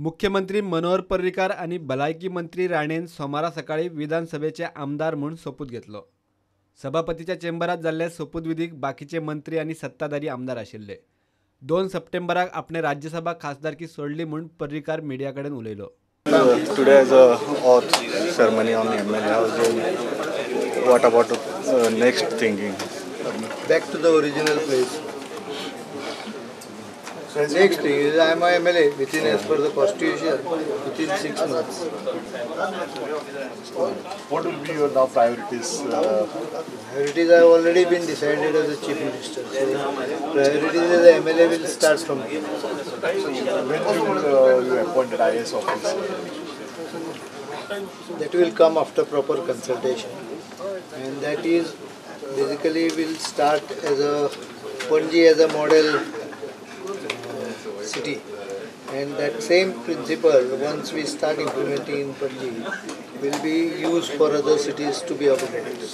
मुख्यमंत्री मनोहर पर्रीकार आनी भलायकी मंत्री राणेन सोमारा सकाळी विधानसभेचे आमदार म्हूण सोपूत घेतलो. सभापतीच्या चेंबरात जाल्ले सोपूतविधीक बाकीचे मंत्री आनी सत्ताधारी आमदार आशिल्ले. 2 सप्टेंबराक आपणे राज्यसभा खासदारकी सोडली म्हूण पर्रीकार मिडिया कडेन उलयलो. Today is a oath ceremony on MLA. What about next thinking? Back to the original place. Next thing is I am a MLA within, as per the constitution, within 6 months. What will be your now priorities? Priorities have already been decided as a chief minister. So priorities as a MLA will start from here. When will you appoint an IAS officer? That will come after proper consultation, and that is basically will start as a Panaji as a model city, and that same principle, once we start implementing in Panaji, will be used for other cities to be upgraded.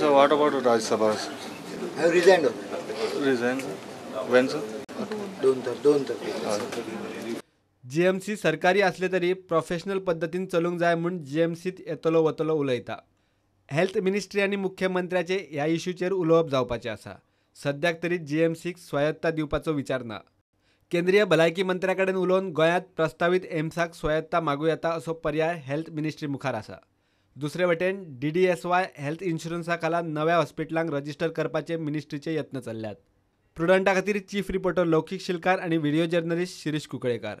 So what about Rajya Sabha? I have resigned already. Resigned? When, sir? 2 तारखेक. GMC सरकारी असले तरी professional पद्दतीन चलूंक जाय म्हूण जीएमसीत येतलो वतलो उलयता. हेल्थ मिनिस्ट्री आनी मुख्यमंत्र्याचे ह्या इश्यूचेर उलोवप जावपाचें आसा. सद्याक तरी जीएमसीक स्वायत्ता दिवपाचो विचार ना. केंद्रीय भलायकी मंत्र्या कडेन उलोवन गोंयांत प्रस्तावीत एम्साक स्वायत्ता मागूं येता असो पर्याय हेल्थ मिनिस्ट्री मुखार आसा. दुसरे वटेन DDSY health इन्शुरन्सा खाला नव्या हॉस्पिटलांक रजिस्टर करपाचे मिनिस्ट्रीचे यत्न चल्ल्यात. प्रुडंटा खातीर चीफ रिपोर्टर लौकीक शिलकार आनी व्हिडिओ जर्नलिस्ट शिरीष कुंकळेकार.